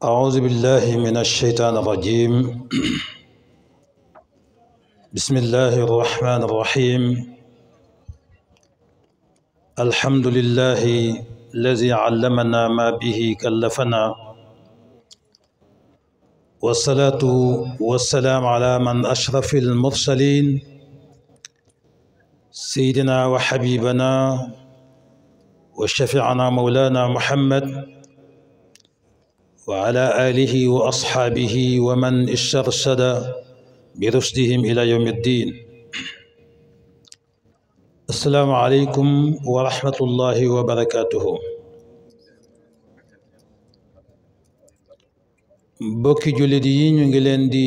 أعوذ بالله من الشيطان الرجيم. بسم الله الرحمن الرحيم. الحمد لله الذي علمنا ما به كلفنا، والصلاة والسلام على من أشرف المرسلين سيدنا وحبيبنا وشفيعنا مولانا محمد وعلى آله وأصحابه ومن استرشد برشدهم إلى يوم الدين. السلام عليكم ورحمة الله وبركاته. bokki jullit yi ñu ngi leen di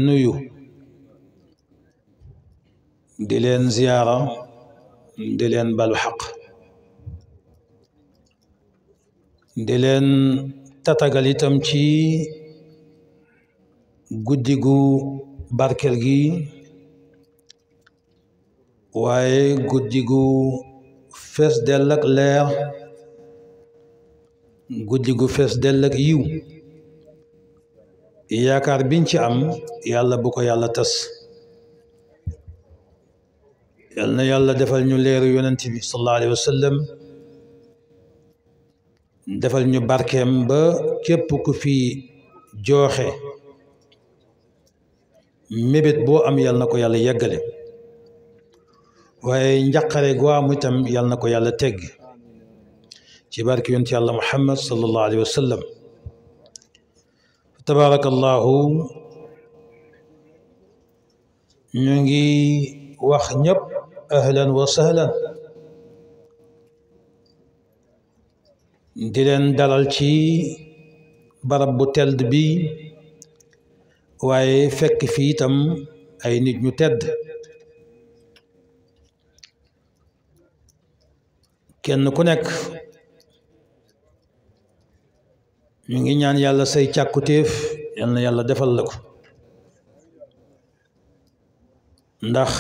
nuyu di leen ziyaara di leen balu xaq di leen tatagal itam ci guddi gu barkel gi, waaye guddi gu fees dell ak leer, guddi gu fees dell ak yiw. yaakaar biñ ci am yàlla bu ko yàlla tas. yal na yàlla defal ñu leeru yonent bi sallallahu alayhi wa sallam, defal ñu barkeem ba képp ku fi jooxe mébét boo am yal na ko yàlla yeggale, waaye njaqare goo am itam yal na ko yàlla tegg ci barke yonent yàlla Muhammad sallallahu alayhi wa sallam. tabarakallahu, ñu ngi wax ñëpp ahlan wa sahlan, di leen dalal ci barab bu tedd bi, waaye fekk fi itam ay nit ñu tedd. kenn ku nekk ñu ngi ñaan yàlla say càkkutéef yal na yàlla defal la ko, ndax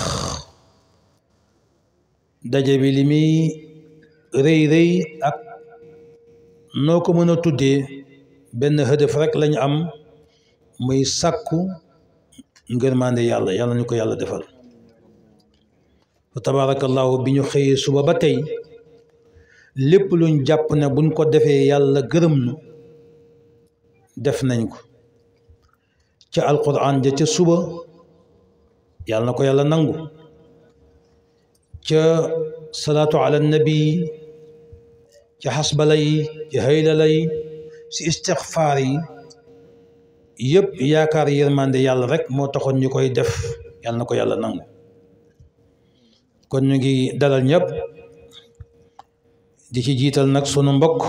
daje bi li muy rëy rëy ak noo ko mën a tuddee benn hëdëf rek lañu am, muy sàkku ngërmande yàlla. yàlla ñu ko yàlla defal. fa tabarakallahu, bi ñu xëyee suba ba tey lépp luñ jàpp ne buñ ko defee yàlla gërëm nu def nañ ko. ca alquran ja ca suba yàlla na ko yàlla nangu, ca salaatu ala nabi, ca xasbala yi, ca haylala yi, si istixfaar yi yëpp yaakaar yërmande yàlla rek moo taxoon ñu koy def. yàlla na ko yàlla nangu. kon ñu ngi dalal ñëpp, di ci jiital nag sunu mbokk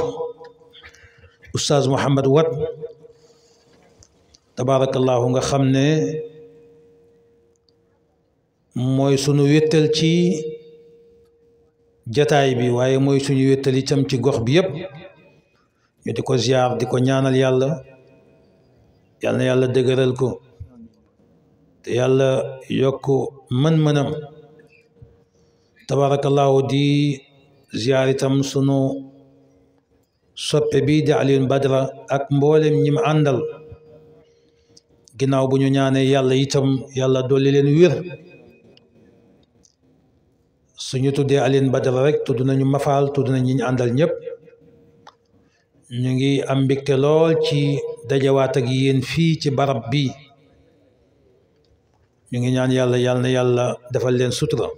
Oustaz Mouhamed Wat, tabarakallahu, nga xam ne mooy sunu wéttal ci jataay bi, waaye mooy suñu wéttal itam ci gox bi yëpp. ñu di ko ziar, di ko ñaanal yàlla, yal na yàlla dëgëral ko te yàlla yokk mën-mënam. tabarakallahu, di ziar itam sunu soppe bi di Alioune Badara ak mboolem ñi mu àndal. ginnaaw bu ñu ñaanee yàlla itam yàlla dolli leen wér. suñu tuddee Alioune Badara rek tudd nañu Mafaal, tudd nañ ñi ñu àndal ñëpp. ñu ngi am mbégte lool ci dajawaat ak yéen fii ci barab bi. ñu ngi ñaan yàlla yal na yàlla defal leen sutura.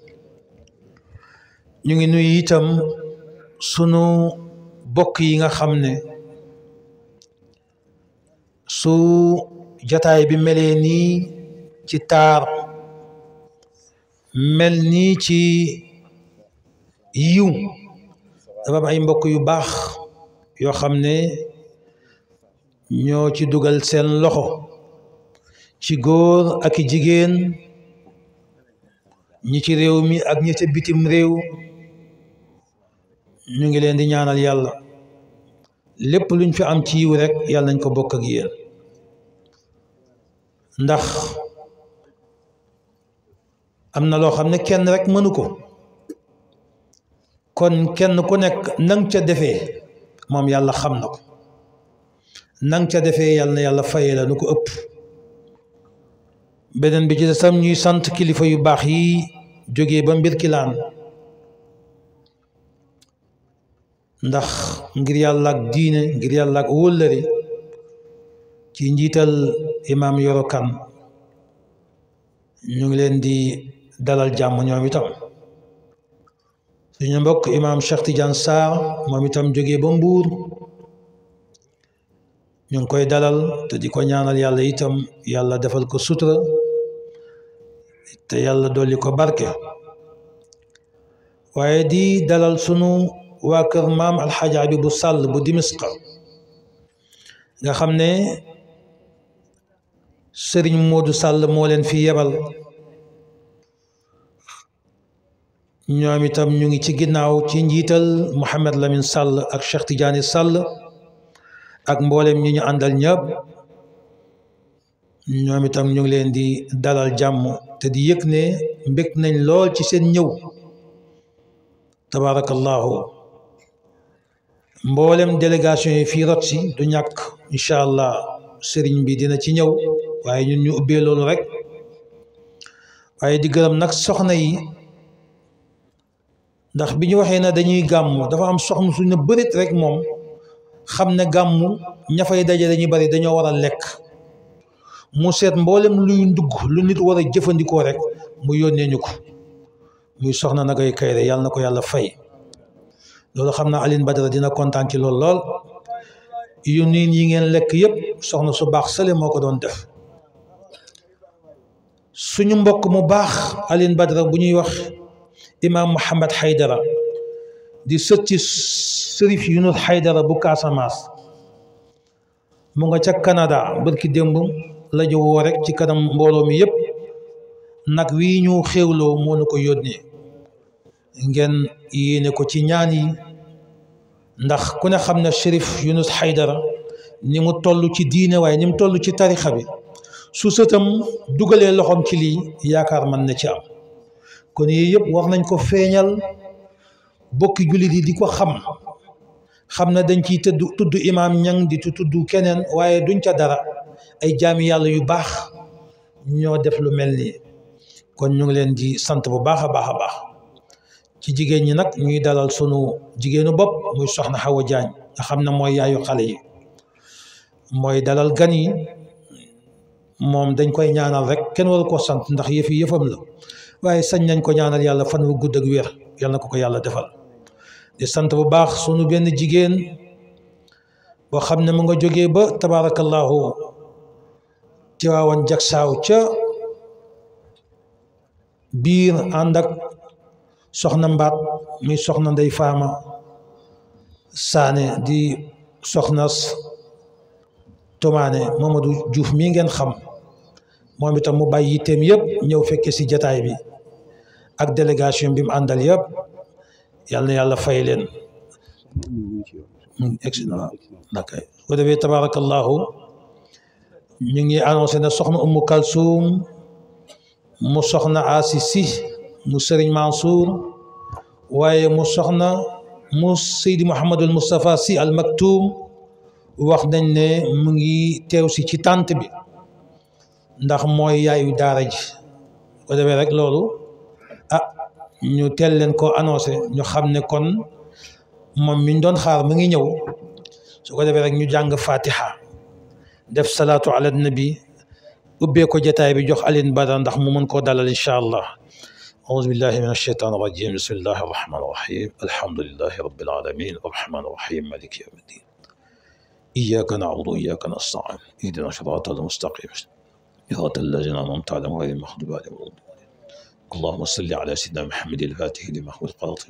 ñu ngi nuyu itam sunu bokk yi nga xam ne su jataay bi melee nii ci taar, mel nii ci yiw, dafa am ay mbokk yu baax yoo xam ne ñoo ci dugal seen loxo, ci góor ak jigéen, ñi ci réew mi ak ñi ci bitim réew. ñu ngi leen di ñaanal yàlla lépp luñ fi am ci yiw rek yàlla nañ ko bokk ak yéen, ndax am na loo xam ne kenn rek mënu ko. kon kenn ku nekk nang ca defee moom yàlla xam na ko. nang ca defee yàlla na yàlla fayee la nu ko ëpp beneen bi ci sam ñuy sant kilifa yu baax yi jógee ba Mbirkilaan ndax ngir yàlla ak diine ngir yàlla ak wóllëre ci njiital imaam Yoro Kan ñu ngi leen di dalal jàmm ñoom itam suñu mbokk imaam Cheikh Tidiane Sarr moom itam jógee ba Mbuur ñu ngi koy dalal te di ko ñaanal yàlla itam yàlla defal ko sutura te yàlla dolli ko barke waaye di dalal sunu waa kër maam alxaaji Abibu Sàll bu Dimisqa nga xam ne sëriñ Moodu Sàll moo leen fi yebal ñoom itam ñu ngi ci ginnaaw ci njiital Mouhamed Lamine Sàll ak Cheikh Tidiane Sàll ak mboolem ñi ñu àndal ñëpp ñoom itam ñu ngi leen di dalal jàmm te di yëg ne mbég nañ lool ci seen ñëw tabarakallahu mboolem délégation yi fii rot si du ñàkk incha allah sëriñ bi dina ci ñëw waaye ñun ñu ubbee loolu rek waaye di gërëm nag soxna yi ndax bi ñu waxee ne dañuy gàmmu dafa am soxna suñu bërit rek moom xam ne gàmmu ña fay daje dañuy bari dañoo war a lekk mu seet mboolem luy ndugg lu nit war a jëfandikoo rek mu yónnee ñu ko muy soxna Nagay Kayre yàlla na ko yàlla fay loolu xam naa Aline Badara dina kontaan ci loolu lool yu niin yi ngeen lekk yëpp soxna su baax sale moo ko doon def suñu mbokk mu baax Aline Badara bu ñuy wax imaam Mohamed Haydara di sët ci Sërif Yunus Haydara bu Casamance mu nga ca Canada barki démb la jowoo rek ci kanam mbooloo mi yëpp nag wii ñu xéwloo moo nu ko yónnee ngeen yéene ko ci ñaan yi ndax ku ne xam ne Sërif Yunus Haydara ni mu toll ci diine waaye ni mu toll ci tarixa bi su sëtam dugalee loxoom ci lii yaakaar man na ci am kon yii yëpp war nañ ko feeñal bokki jullit yi di ko xam ne dañ ciy tudd imaam ñang di tudd keneen waaye duñ ca dara ay jaami yàlla yu baax ñoo def lu mel nii kon ñu ngi leen di sant bu baax a baax a baax ci jigéen ñi nag ñuy dalal sunu jigéenu bopp muy soxna Hawa Jaañ nga xam ne mooy yaayu xale yi mooy dalal gan yi moom dañ koy ñaanal rek kenn waru ko sant ndax yëfi yëfam la waaye sañ nañ ko ñaanal yàlla fan wu gudd ak wér yàlla na ko yàlla defal di sant bu baax sunu benn jigéen boo xam ne mu nga jógee ba tabarakallahu Tiwaawan Jaksaaw ca biir ànd ak soxna mbaat muy soxna Ndey Faama Saane di soxnas Tomaane Mamadou Diouf mii ngeen xam moom itam mu bàyyi yitteem yëpp ñëw fekke si jataay bi ak délégation bi mu àndal yëpp yàlla na yàlla fay leen excellent d'accord bu defee tabarakallahu ñu ngi annoncé ne soxna Umu Kalsum mu soxna Asi Si mu Sëriñ Mansour waaye mu soxna mu Seydi Mouhamadul Moustapha Si al Maktoum wax nañ ne mu ngi teew si ci tànt bi ndax mooy yaayu daara ji ko defee rek loolu ñu teel leen ko annoncé ñu xam ne kon moom mi ñu doon xaar mu ngi ñëw su ko defee rek ñu jàng fatiha def salaatu ala nabi ubbee ko jataay bi jox Aline Badara ndax mu mën koo dalal incha allah auzu billahi min ashaytan irajim bismillahi arrahmani irrahim alhamdulilahi rabbil alamin arrahmani irrahim maliki yawmi ddin iyyaka na'budu wa iyyaka nasta'in ihdina siratal mustaqim siratal lazina an'amta alayhim ghayril maghdubi alayhim wa lad-dallin اللهم صل على سيدنا محمد الفاتح لما هو القاطع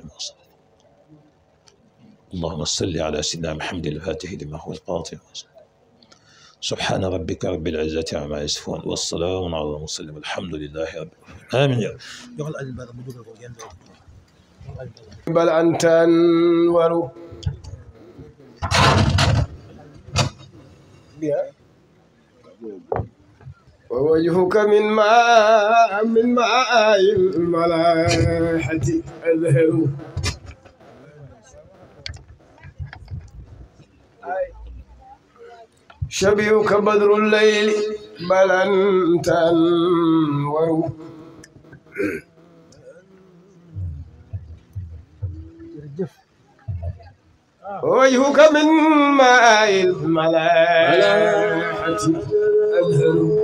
اللهم صل على سيدنا محمد الفاتح لما هو القاطع سبحان ربك رب العزة عما يصفون والسلام على المرسلين والحمد لله رب العالمين آمين بل أنت أنور ووجهك من ماء الملاحة أزهر شبيهك بدر الليل بل أنت أنور وجهك من ماء الملاحة أزهر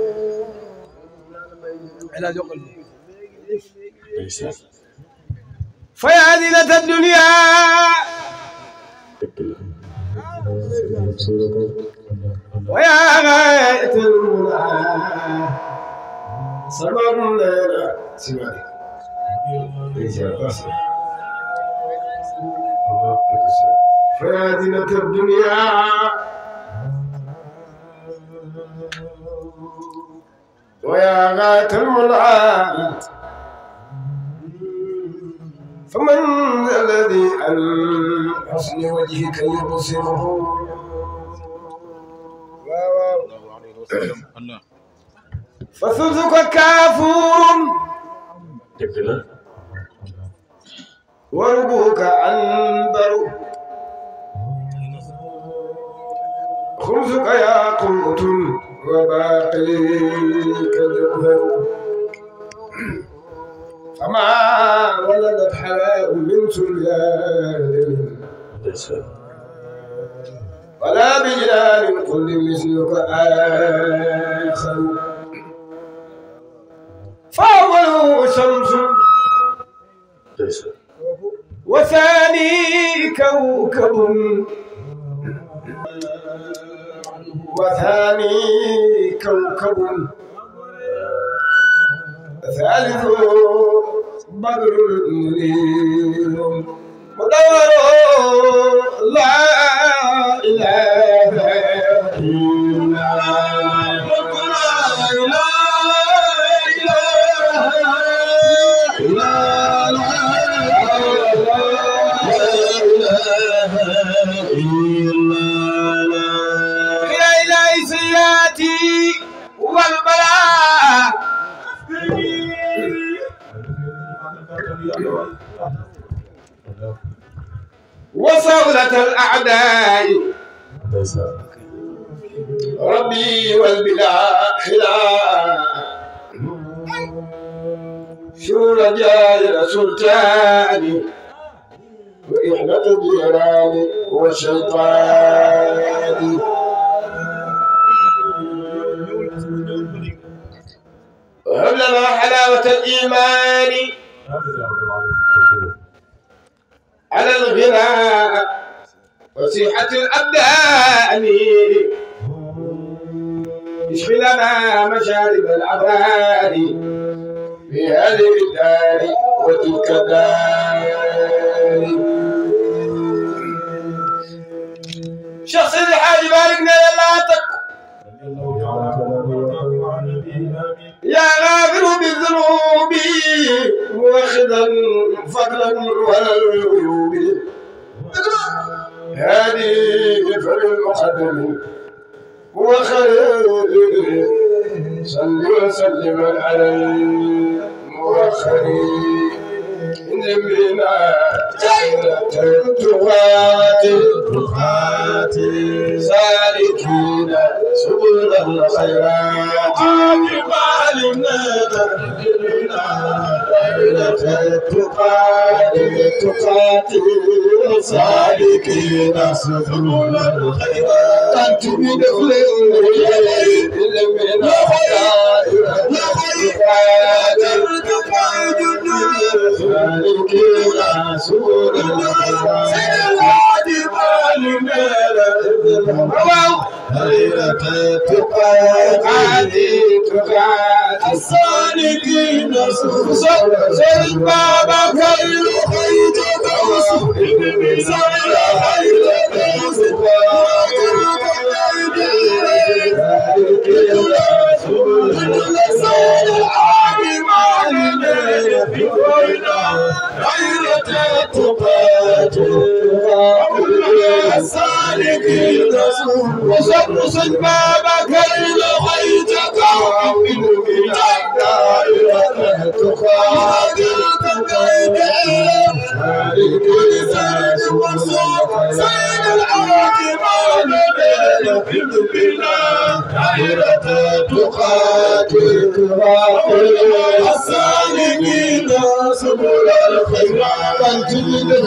فيا زينة الدنيا ويا غاية المنى صبرنا سمعك فيا زينة الدنيا ويا غاية المنى فمن الذي عن حسن وجهك يبصره فثلثك كافور وربك عنبر خمسك ياقوت وباقيك جوهر فما ولدت حلاء من سلال ولا بجلال كل مثلك آخر فأوله شمس وثاني كوكب ثالث بدر منير مدور لا إله إلا وصولة الأعداء ربي والبلا خلاف شو رجال سلطاني وإحدى الجيران والشيطان وهب لنا حلاوة الإيمان على الغنى وصيحة الأبدان اشف لنا مشارب الأبرار في هذه الدار وتلك الدار. شخص الحاج باركنا لله يا غافر بالذنوب واخذا فضلا ولا العيوب هذه فللمقدم وخير صل وسلم على المؤخر نبينا تقات سالكين سبل الخيرات عالمنا تقات سالكين سبل الخيرات أنتم بدخل نبينا سالكين سبل الخيرات تقات الصالحين صل بابك الخير صل الصالحين وصل بابك لغيتك ومن دائرة تخاطر لكل سنة وصول سيد العاقبة بنا دائرة تقاتلها السالكين سبل الخيرات بنا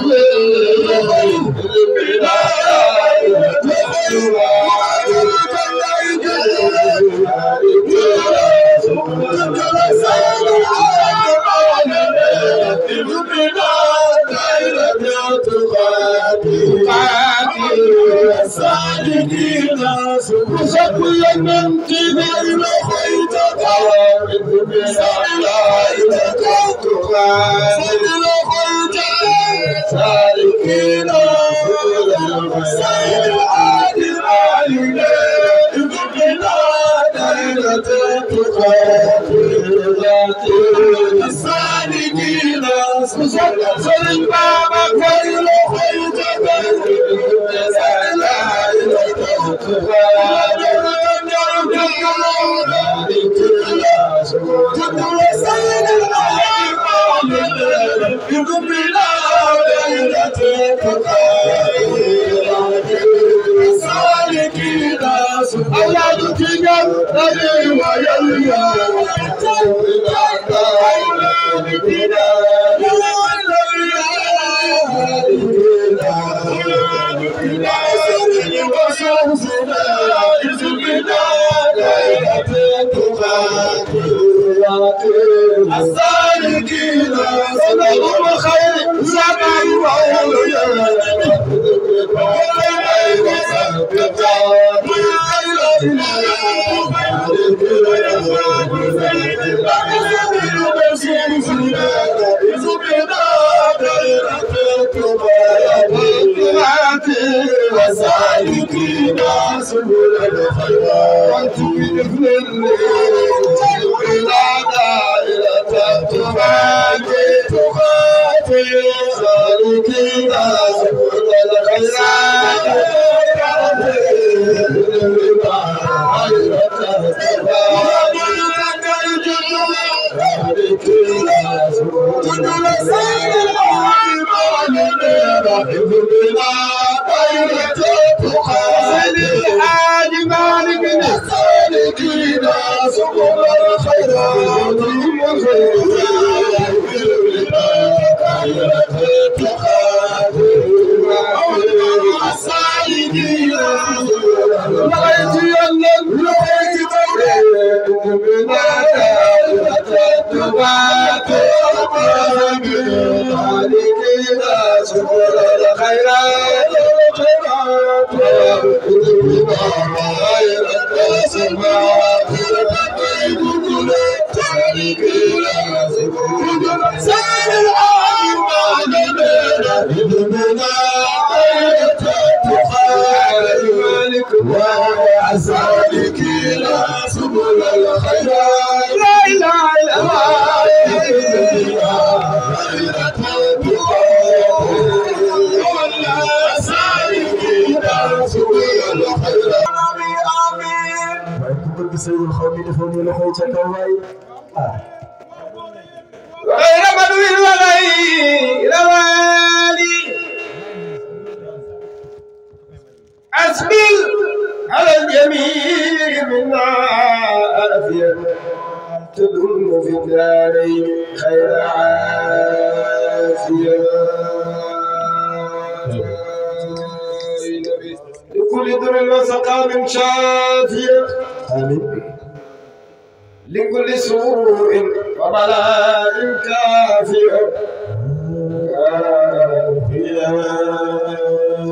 لكل سوء وبلاء كافية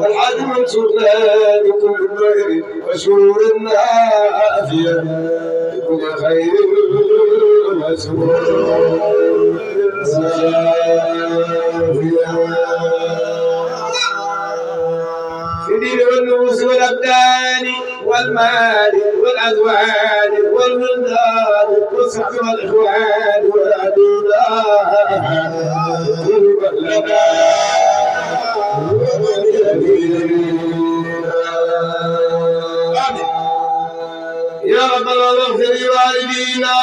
الحاج منصور لكل خير وشرور نافية لكل خير وسرور في الدين والنفوس والأبدان والمال والأزواج والولدان والصحب والإخوان والأدولان يا ربنا اغفر لوالدينا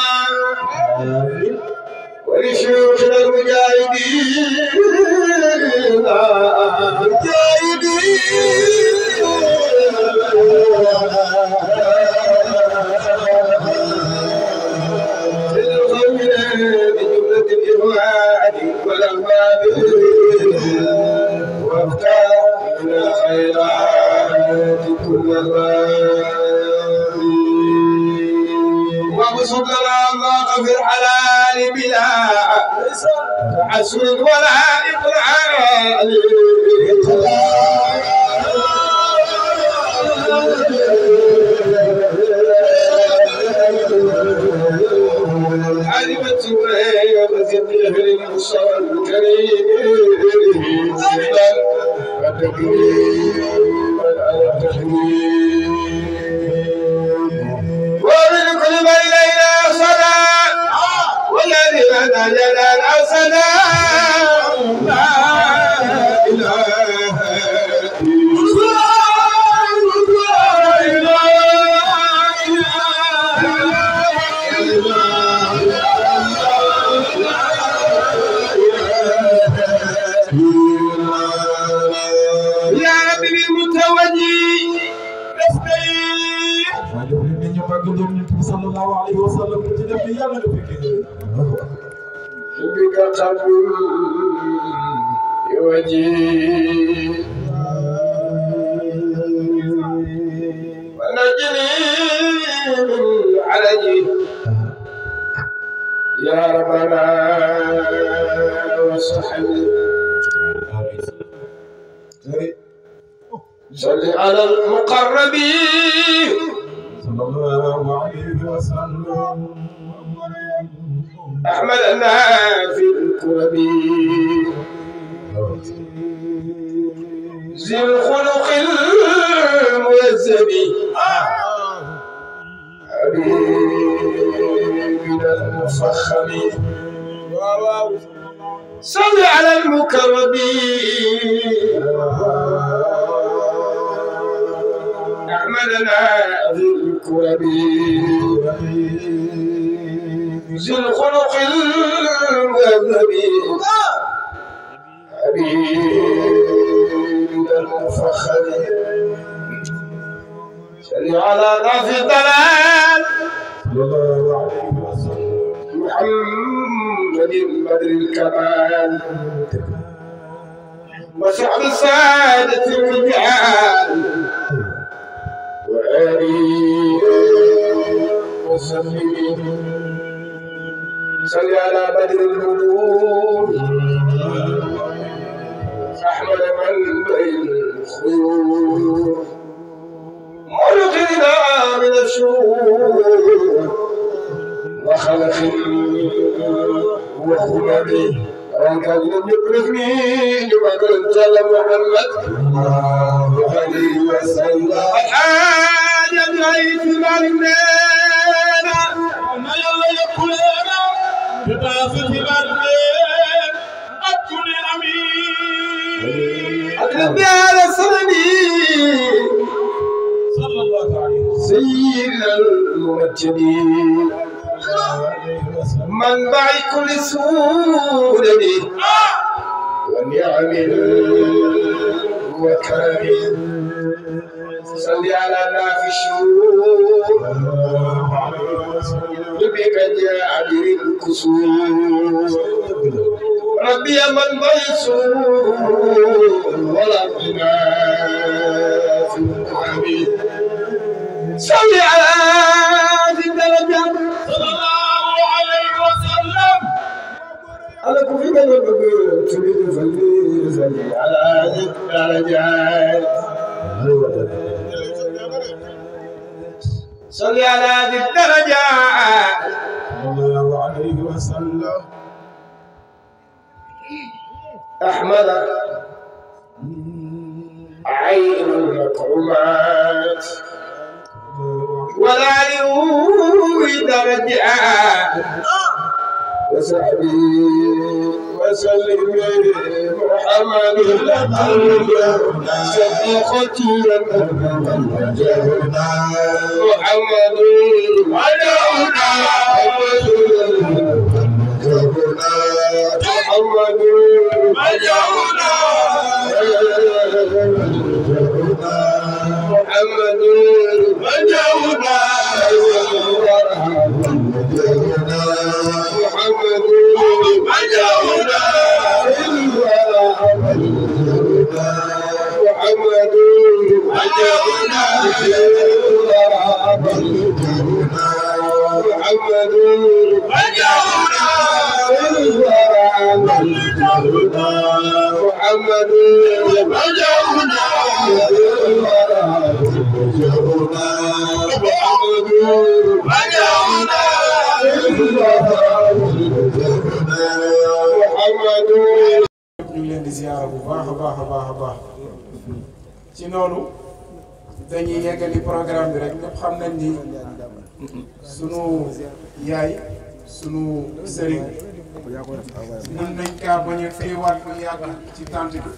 ولشيوخنا المجاهدين بجملة الإهواء والأغباب وافتح من الخيرات كل الباب وابسط لنا الله في الحلال بلا تعسر ولا إقلال علمت وهي بذكر المصطفى الكريم سيدا وتكريم على التكريم ومن كل ما إلينا صدى والذي لنا جلال أصدى لا إله صلى الله عليه وسلم تدبي يا من بك قبل وجهي ونجني من علي يا ربنا وصحبي صل على المقربين صلى الله عليه وسلم أحمد في الكرب ذي الخلق المهذب حبيبنا المفخم صل على المكرمين أحمدنا في الكرب ذي الخلق المهذب حبيبنا المفخم صل على نافي الضلال صلى الله عليه وسلم محمد بدر الكمال وشعب السادة الرجال وآله وسلم صل على بدر الملوك أحمد من بين الخيول مرقنا من الشرور وخلق وخلق وكان يبلغني وقلت محمد الله عليه وسلم الحاج الغيث مرمينا ما يلا يقولنا بطاقة مرمين أكل أمين أقرب على سندي صلى الله عليه وسلم سيدنا الممجدين منبع كل سورة ونعم وكرم صل على نافي الشهور بك جابر الكسور ربي منبع السور وربنا في الحميد صل على ذي الدرجة صلى الله عليه وسلم على كفر من البقر تريد فليزل على ذي الدرجات صل على ذي الدرجات صلى الله عليه وسلم أحمد عين المكرمات ولا يريد رجعات وسحبي وسلم محمد صديقتي محمد محمد محمد ñu ngi leen di ziyaara bu baax a baax a baax a baax ci noonu dañuy yeggali programme bi rek ñëpp xam nañ ni sunu yaay sunu sëriñ mën nañ kaa bañ a téewaat bu yàgg ci tànt bi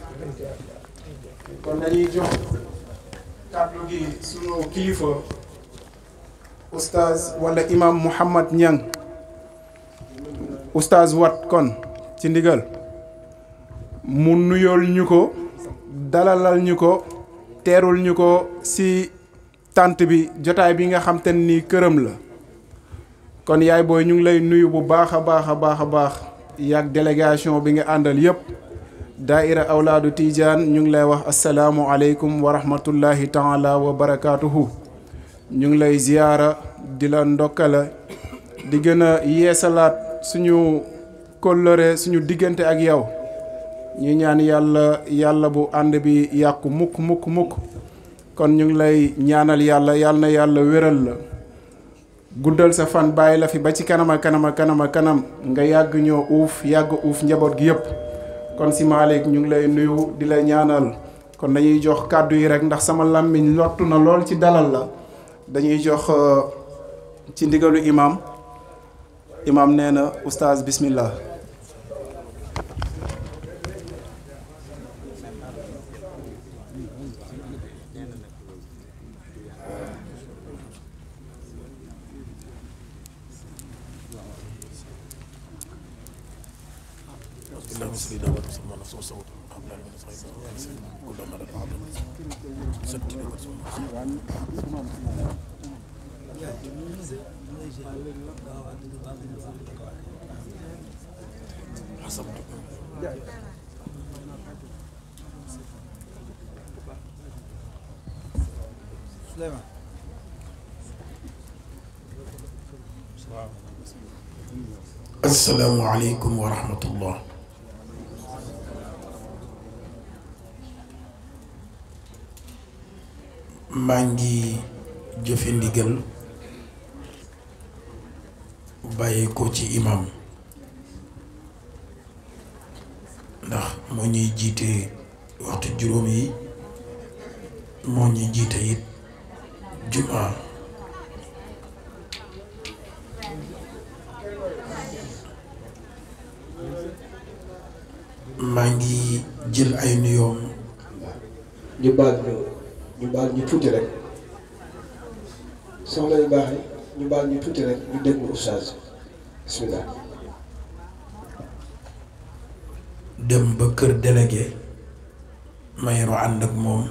kon dañuy jox kàddu gi sunu kilifa oustaz wala imam Mouhamad Niang oustaz Wat kon ci ndigal mu nuyool ñu ko dalalal ñu ko teerul ñu ko si tànt bi jotaay bi nga xam te ni këram la kon yaay booy ñu ngi lay nuyu bu baax a baax a baax a baax yaag délégation bi nga àndal yépp daaira awlaadu Tijaan ñu ngi lay wax asalaamu aleykum wa rahmatullahi taala wa barakaatuhu ñu ngi lay ziyaara di la ndokkala di gën a yeesalaat suñu kóllëre suñu diggante ak yow ñu ñaan yàlla bu ànd bi yàqu mukk mukk mukk kon ñu ngi lay ñaanal yàlla na yàlla wéral la guddal sa fan bàyyi la fi ba ci kanama kanam nga yàgg ñoo yàgg uuf njaboot gi yépp kon si Malick ñu ngi lay nuyu di la ñaanal kon dañuy jox kàddu yi rek ndax sama làmmiñ lottu na lool ci dalal la dañuy jox ci ndigalu imam nee na oustaz bismillah السلام عليكم ورحمة الله مانجي جفي ndigal bàyyi ko ci imam ndax moo ñuy jiite waxtu juróom yi moo ñuy jiite it jumaa maa ngi jël ay nuyoom ñu baal ñu tuuti rek soxla yu baax yi ñu baal ñu tuuti rek ñu déglu oustaz bismillah dem ba kër délégué mayro ànd ak moom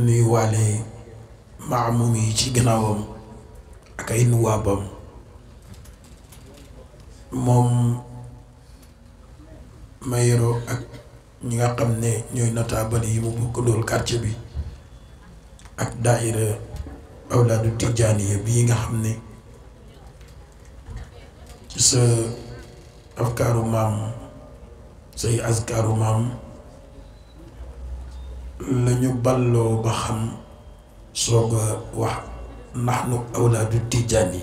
nuy waale maamum yi ci gannaawam ak ay nuwaabam moom mayro ak ñi nga xam ne ñooy notable yi mu bokk dool quartier bi ak daaira awlaadu tijaaniya bii nga xam ne sa afkaaru maam say askaaru maam lañu balloo ba xam soog a wax naxnu awlaadu tijaani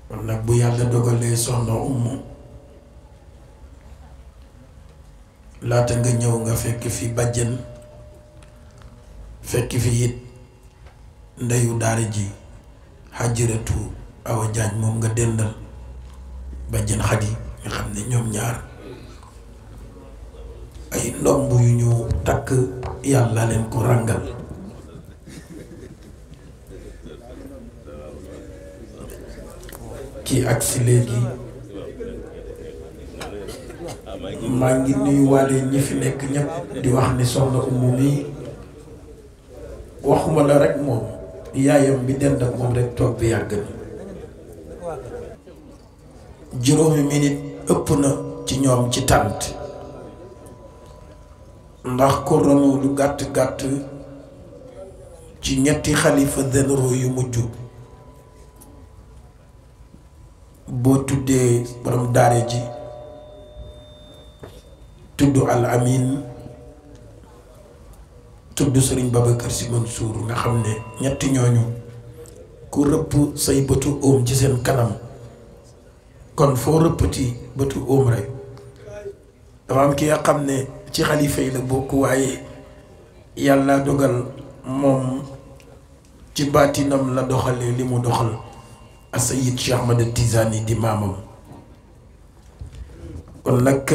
kon nag bu yàlla dogalee soxna Umu laata nga ñëw nga fekk fi bàjjen fekk fi it ndeyu daara ji Xajaratu Awa Jaañ moom nga dendal bàjjen Xadi nga xam ne ñoom ñaar ay ndomb yu ñu takk yàlla leen ko ràngal kii ak si léegi maa ngi nuyu waale ñi fi nekk ñëpp di wax ni soxna Umu mi waxuma la rek moom yaayam bi dend ak moom rek toog bi yàgg na juróomi minute ëpp na ci ñoom ci tànt ndax ko ronu lu gàtt-gàtt ci ñetti xalifa généraux yu mujj boo tuddee borom daare ji tudd al amin tudd Serigne Babacar Sy Mansour nga xam ne ñetti ñooñu ku rëpp say bëtu óom ci seen kanam kon foo rëppati bëtu óom rek dafa am ki nga xam ne ci xalifa yi la bokk waaye yàlla dogal moom ci baatinam la doxalee li mu doxal Sayyid Cheikh Ahmad Tijani di maamam kon nag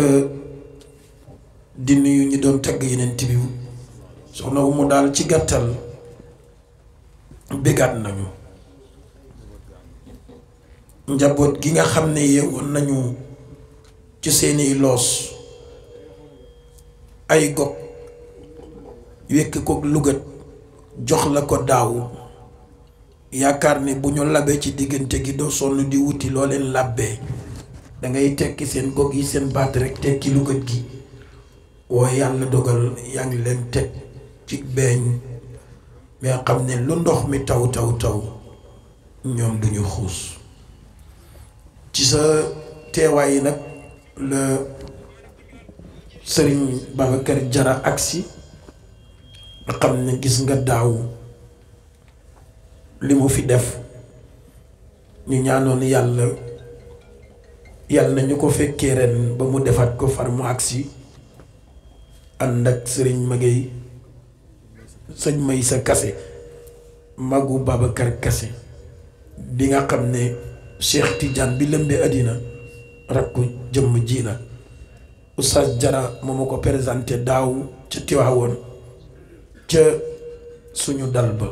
di nuyu ñu doon tagg yeneen bi soxna Umu daal ci gàttal bégaat nañu njaboot gi nga xam ne yeewoon nañu ci seeni loos ay gog wekk ko lugat jox la ko daaw yaakaar ni bu ñu labee ci diggante gi doo sonn di wuti loo leen làbbee dangay tekki seen gog yi seen baat rek tekki lugat gi waaye yàlla dogal yaa ngi leen teg ci beeñ mais xam ne lu ndox mi taw ñoom duñu xuus ci sa teewaay yi nag la Sëriñ Babacar Jara agsi nga xam ne gis nga daaw li mu fi def ñu ñaanoon yàlla na ñu ko fekkee ren ba mu defaat ko far mu agsi ànd ak sëriñ Magay sëñ may sa kase magu Babacar Kase bi nga xam ne Cheikh Tidiane bi lëmbee àddina rakku jëmm ji la Oustaz Jara moo ma ko présenté daaw ca Tiwaawoon ca suñu dal ba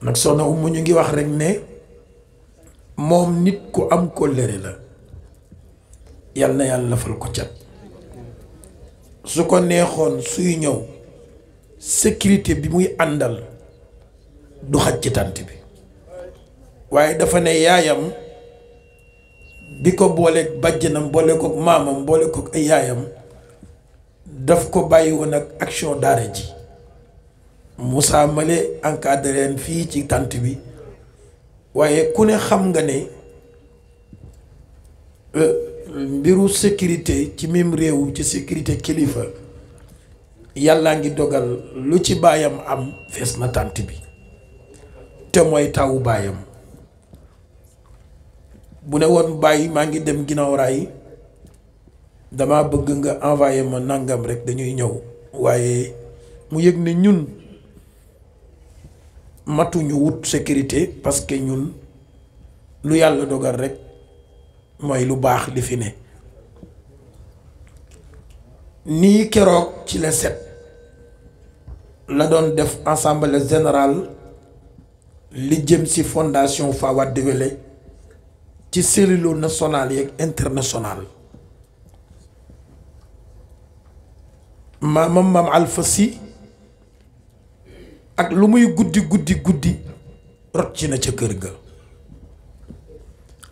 nag soxna Umu ñu ngi wax rek ne moom nit ku am kóllëre la yal na yàlla lafal ko cat su ko neexoon suy ñëw sécurité bi muy àndal du xaj ci tànt bi waaye dafa ne yaayam bi ko booleeg bàjjanam boole kook maamam boole kook ay yaayam daf ko bàyyi woon ak action daara ji Moussa Male encadré leen fii ci tànt bi waaye ku ne xam nga ne mbiru sécurité ci mim réew ci sécurité kilifa yàllaa ngi dogal lu ci baayam am fees na tànt bi te mooy tawu baayam bu ne woon bàyyi maa ngi dem ginnaaw raay dama bëgg nga envoyé ma nangam rek dañuy ñëw waaye mu yëg ne ñun matuñu wut sécurité parce que ñun lu yàlla dogal rek mooy lu baax li fi ne nii keroog ci la set la doon def assemblée générale li jëm ci fondation Fawade Wele ci cellule nationale yeeg internationale maam Alpha Sy ak lu muy guddi rot ci na ca kër ga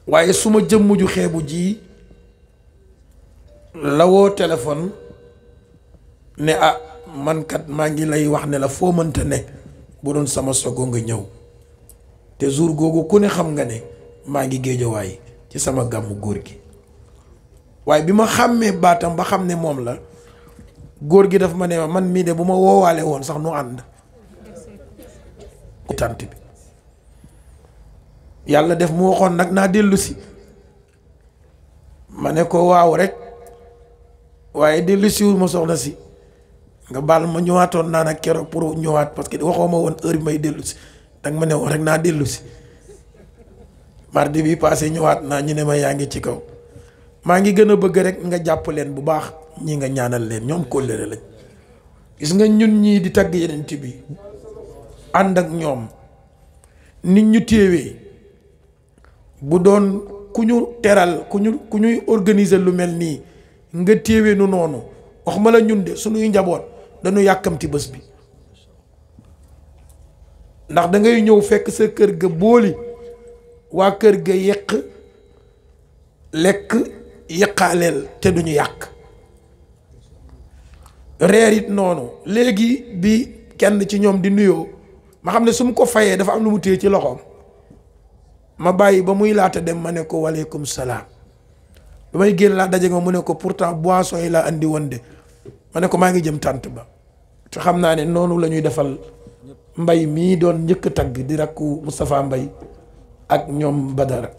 waaye suma jëmm ju xeebu ji la woo téléphone ne ah man kat maa ngi lay wax ne la foo mënta ne bu doon sama sogo nga ñëw te jour googu ku ne xam nga ne maa ngi géejawaay ci sama gàmmu góor gi waaye bi ma xàmmee baatam ba xam ne moom la góor gi daf ma ne man mii de bu ma woowaale woon sax nu ànd tant bi yàlla def mu waxoon nag naa dellu si ma ne ko waaw rek waaye dellu siwul ma soxna si nga baal ma ñëwaatoon naa nag keroog pour ñëwaat parce que waxoo ma woon heure bi may dellu si danga ma ne woon rek naa dellu si mardi bi passé ñëwaat naa ñu ne ma yaa ngi ci kaw maa ngi gën a bëgg rek nga jàpp leen bu baax ñi nga ñaanal leen ñoom kóllëre lañ gis nga ñun ñii di tagg yeneen bi ànd ak ñoom nit ñu téewee bu doon ku ñu teral ku ñuy organiser lu mel nii nga téewee nu noonu wax ma la ñun de suñuy njaboot dañu yàkkamti bés bi ndax da ngay ñëw fekk sa kër ga booli waa kër ga yekk lekk yëqaaleel te duñu yàq reer it noonu. léegi bi kenn ci ñoom di nuyoo ma xam ne su mu ko fayee dafa am lu mu téye ci loxoom ma bàyyi ba muy laata dem ma ne ko waaleykum salaam ba may génn laa daje nga mu ne ko pourtant boisson yi laa andi woon de ma ne ko maa ngi jëm tànt ba te xam naa ne noonu la ñuy defal mbay mii doon njëkk tagg di rakku Moustapha Mbay ak ñoom Badara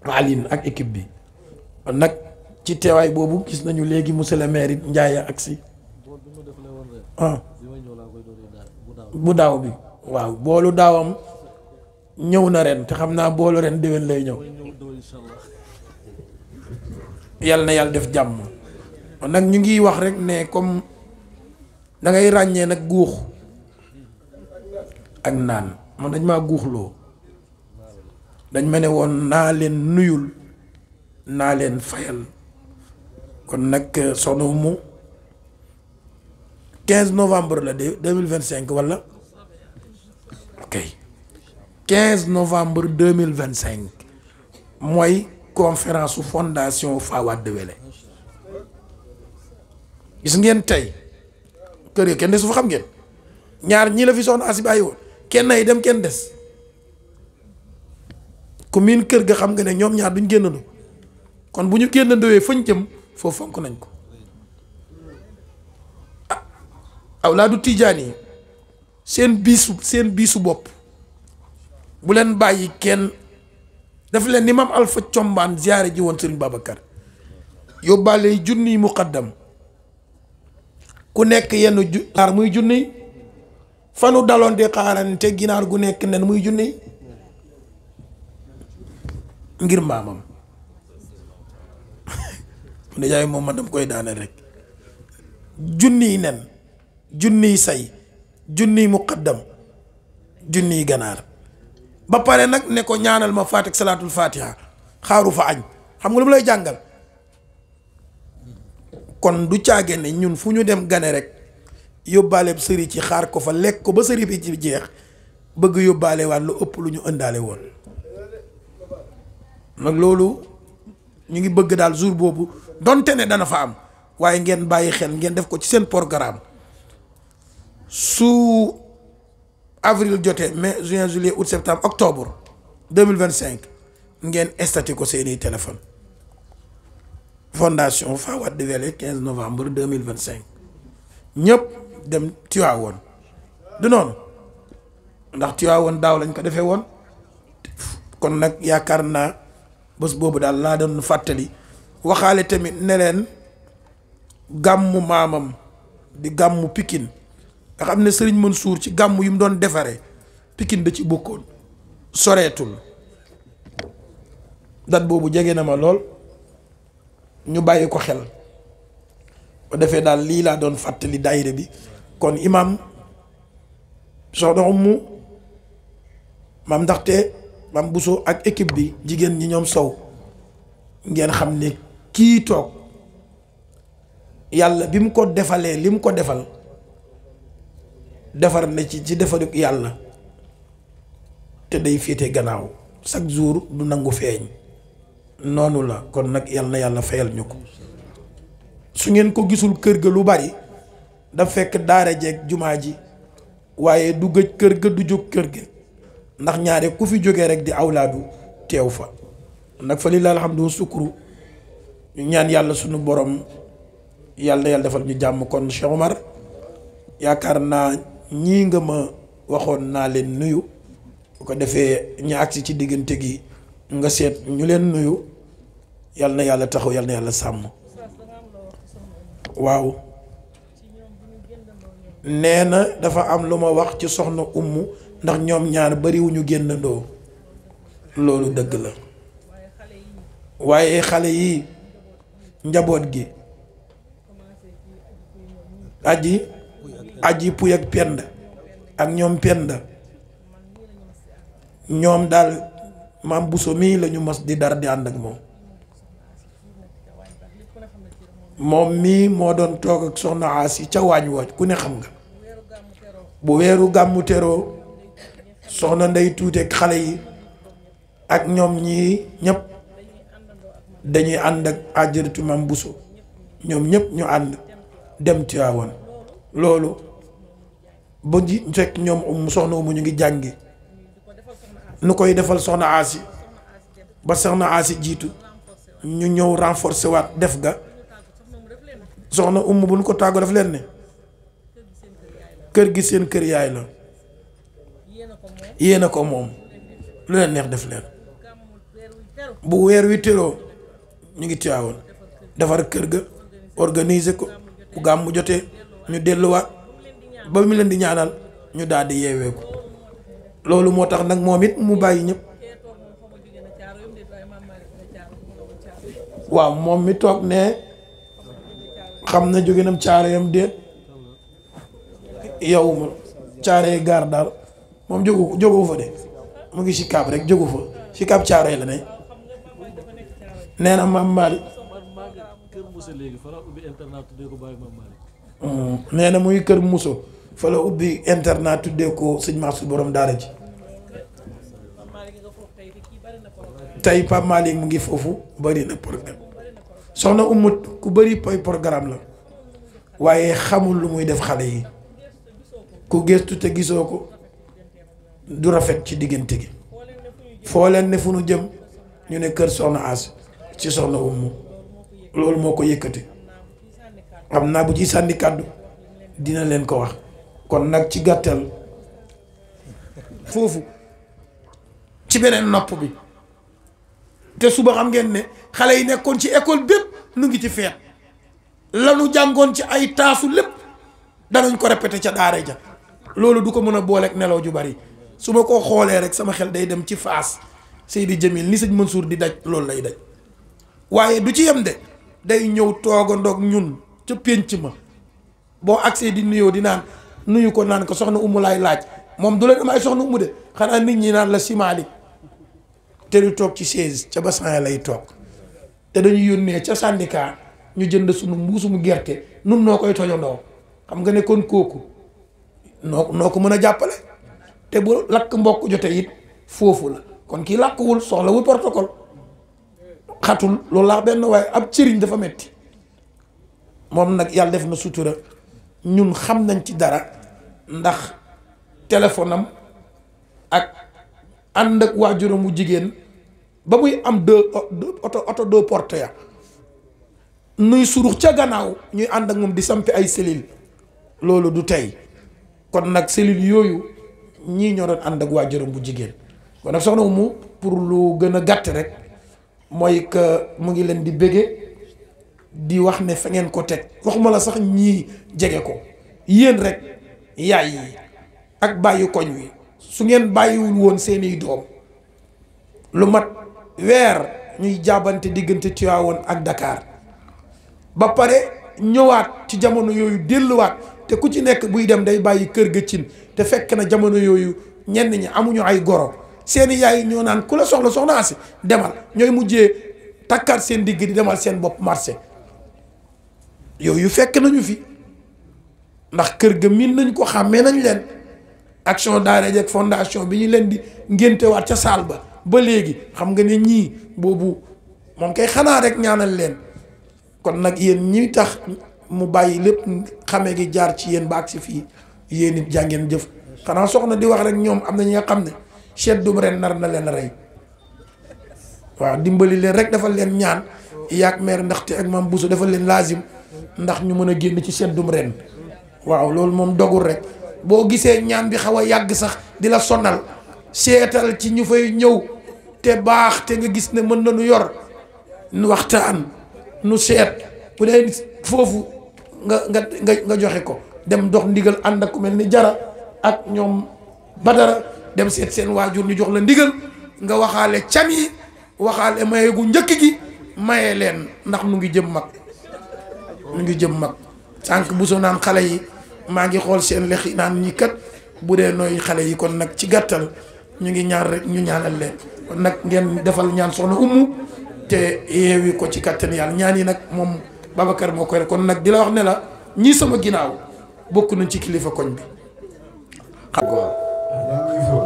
Aline ak équipe bi nag ci teewaay boobu gis nañu léegi monsieur le maire it Ndiaye ak si bu daaw bi waaw boolu daawam ñëw na ren te xam naa boolu ren déwén lay ñëw yàlla na yàlla def jàmm nag ñu ngi wax rek ne comme da ngay ràññee nag guux ak naan man dañ maa guuxloo dañ ma ne woon naa leen nuyul naa leen fayal kon nag soxna mu 15 novembre la de 2025 wala ok 15 novembre 2025 mooy conférence su fondation Fawade Wele gis ngeen tey kër ga kenn des fu xam ngeen ñaar ñii la fi soxna Asi bàyyi woon kenn ay dem kenn des ku miin kër ga xam nga ne ñoom ñaar duñ génnandoo kon bu ñu génnandoo fañ jëm foofu fonk nañ ko awlaadu tijaan yi seen biisu bopp bu leen bàyyi kenn daf leen ni maam Alpha Combaan ziyaare ji woon Sëriñ Babacar yóbbaale junniy muqaddam ku nekk yenn xaar muy junniy fanu daloon di xaarante ginaar gu nekk nen muy junniy ngir maamam nijaay moom man dama koy daaneel rek junniy nen junniy say junniy muqaddam junniy ganaar ba pare nag ne ko ñaanal ma faat ak salaatul fatiha xaaru fa añ xam nga lu mu lay jàngal kon du caage ne ñun fu ñu dem gane rek yóbbaale sëri ci xaar ko fa lekk ko ba sëri bi ci jeex bëgg yóbbaale waat lu ëpp lu ñu ëndaale woon nag loolu ñu ngi bëgg daal jour boobu donte ne dana fa am waaye ngeen bàyyi xel ngeen def ko ci seen programme su avril jotee mai juin juillet août septembre octobre 2025 ngeen estati ko seeni téléphone fondation Fawade Wele 15 novembre 2025 ñëpp dem Tivaouane du noonu ndax Tivaouane daaw lañ ko defee woon kon nag yaakaar naa bés boobu daal laa doon fàttali waxaale tamit ne leen gàmmu maamam di gàmmu Pikine nga xam ne Serigne Mansour ci gàmmu yu mu doon defaree Pikine da ci bokkoon soreetul dat boobu jege na ma lool ñu bàyyi ko xel ba defee daal lii laa doon fàttali daayira bi kon imam soxna Umu maam ndaxte maam Bousso ak équipe bi jigéen ñi ñoom sow ngeen xam ne kii toog yàlla bi mu ko defalee li mu ko defal defar na ci defaruk yàlla te day féete gannaaw chaque jour du nangu feeñ noonu la kon nag yal na yàlla fayal ñu ko su ngeen ko gisul kër ga lu bari daf fekk daara jeeg jumaa ji waaye du gëj kër ga du jóg kër ga ndax ñaare ku fi jógee rek di awlaadu teew fa nag fa lillahi alhamdu sukuru ñu ñaan yàlla sunu borom yàlla na yàlla defal ñu jàmm kon Cheikh Omar yaakaar naa ñii nga ma waxoon naa leen nuyu bu ko defee ñu agsi ci diggante gi nga seet ñu leen nuyu yàlla na yàlla taxaw yàlla na yàlla sàmm waaw nee na dafa am lu ma wax ci soxna Umu ndax ñoom ñaar bariwuñu génnandoo loolu dëgg la waaye xale yi njaboot gi aji puy ak pend ak ñoom pend ñoom daal maam Bousso mii lañu mas di dara di ànd ak moom mii moo doon toog ak soxna Asi ca waañ wa ku ne xam nga bu weeru gàmmu teroo soxna Ndey Tuuti ak xale yi ak ñoom ñii ñëpp dañuy ànd ak àjjaratu maam Bousso ñoom ñëpp ñu ànd dem Tiwaawan loolu ba ji fekk ñoom soxna Umu ñu ngi jàngi nu koy defal soxna Asi ba soxna Asi jiitu ñu ñëw renforcer waat def ga soxna Umu bu ñu ko tàggoo daf leen ne kër gi seen kër yaay la yéen a ko moom lu leen neex def leen bu weer wi teroo ñu ngi Tiwaawan defar kër ga organiser ko bu gàmmu jotee ñu delluwaat ba mu leen di ñaanal ñu daal di yeewee ko loolu moo tax nag moom it mu bàyyi ñëpp waaw moom mi toog ne xam na jóge nam caareeyam déet yow ma caaree gaar daal moom jógu fa de mu ngi si kaab rek jógu fa si kaab caaree la ne nee na maam Malick nee na muy kër Muso fa la ubbi internat tuddee ko sëñ Mansour borom daara ji tey Pape Malick mu ngi foofu bari na programme soxna Umut ku bari poy programme la waaye xamul lu muy def xale yi ku gëstu te gisoo ko du rafet ci diggante gi foo leen ne fu nu jëm ñu ne kër soxna As ci soxna Umu loolu moo ko yëkkati xam naa bu ci sànni kàddu dina leen ko wax kon nag ci gàttal foofu ci beneen nopp bi te suba xam ngeen ne xale yi nekkoon ci école bépp nu ngi ci feet lanu jàngoon ci ay taasu lépp danañ ko répété ca daara ja loolu du ko mën a booleeg nelaw ju bari su ma ko xoolee rek sama xel day dem ci Faas Seydi Jamil ni sëñ Mansour di daj loolu lay daj waaye du ci yem de day ñëw toogandoog ñun ca pénc ma boo agsee di nuyoo di naan nuyu ko naan ko soxna Umu laay laaj moom du leen am ay soxna Umu de xanaa nit ñi naan la simaali te du toog ci chaise ca bassin lay toog te dañuy yónnee ca syndicat ñu jënd suñu mbuusumu gerte nun noo koy tojandoo xam nga ne kon kooku noo ko mën a jàppale te bu lakk mbokk jote it foofu la kon kii làkkuwul soxlawul protocole xatul loolu laa benn waaye ab cëriñ dafa metti moom nag yàlla def na sutura ñun xam nañ ci dara ndax téléphone am ak ànd ak waajuram mu jigéen ba muy am oto deux portes ya nuy surux ca gannaaw ñuy ànd ak moom di sampi ay cellules loolu du tey kon nag cellules yooyu ñii ñoo doon ànd ak waajuram bu jigéen kon nag soxna Umu pour lu gën a gàtt rek mooy que mu ngi leen di bége di wax ne fa ngeen ko teg waxuma la sax ñii jege ko yéen rek yaay yi ak bàyyi koñ wi su ngeen bàyyiwul woon seeni doom lu mat weer ñuy jaabante diggante Tivaouane ak Dakar ba pare ñëwaat ci jamono yooyu delluwaat te ku ci nekk buy dem day bàyyi kër ga cin te fekk na jamono yooyu ñenn ñi amuñu ay goro seeni yaay ñoo naan ku la soxla soxna si demal ñooy mujjee takkaat seen digg di demal seen bopp marché yooyu fekk nañu fi ndax kër ga miin nañ ko xàmmee nañ leen action daara ak fondation bi ñu leen di ngéntewaat ca saal ba léegi xam nga ne ñii boobu moom kay xanaa rek ñaanal leen kon nag yéen ñi tax mu bàyyi lépp xame gi jaar ci yéen ba ak si fii yéen it jàngeen jëf xanaa soxna di wax rek ñoom am na ñi nga xam ne seddum ren nar na leen rey waaw dimbali leen rek dafa leen ñaan yaag meer ndaxte ak maam Bousso dafa leen laazim ndax ñu mën a génn ci seddum ren waaw loolu moom dogul rek boo gisee ñaan bi xaw a yàgg sax di la sonal seetal ci ñu fay ñëw te baax te nga gis ne mën na nu yor nu waxtaan nu seet bu dee foofu nga joxe ko dem dox ndigal ànd ak ku mel ni Jara ak ñoom Badara dem seet seen waajur ñu jox la ndigal nga waxaale can yi waxaale maye gu njëkk gi maye leen ndax nu ngi jëm mag sànq bu soo naan xale yi maa ngi xool seen lex yi naan ñi kat bu dee nooy xale yi kon nag ci gàttal ñu ngi ñaan rek ñu ñaanal leen kon nag ngeen defal ñaan soxna Umu te yeewi ko ci kattan yàlla ñaan yi nag moom Babacar moo koy rek kon nag di la wax ne la ñii sama ginnaaw bokk nañ ci kilifa koñ bi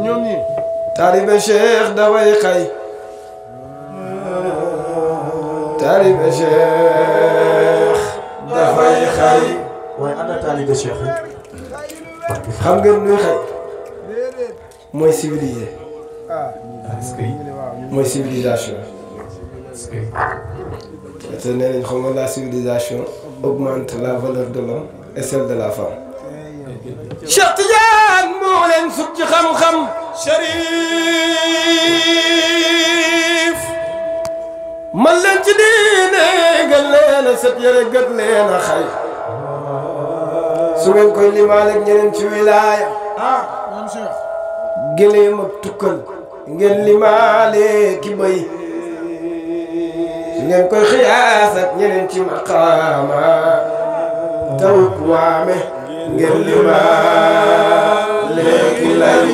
ñoom ñi taalibe Cheikh daway xay taalibe Cheikh dafay xay taalibe Cheikh xam ngeen luy xëy mooy civilisé mooy civilisation te nee nañ xam nga la civilisation augmente la valeur de l'homme et celle de la femme. Cheikh Tidiane moo leen sut ci xam-xam. Cherif man leen ci diine gën leen a set yére gën leen a xay su ngeen koy limaale ak ñeneen ci wilaaya gëleem ak tukkal ngeen limaale ki bay su ngeen koy xiyaas ak ñeneen ci maqaama tawuk waame ngeen limaale ki lay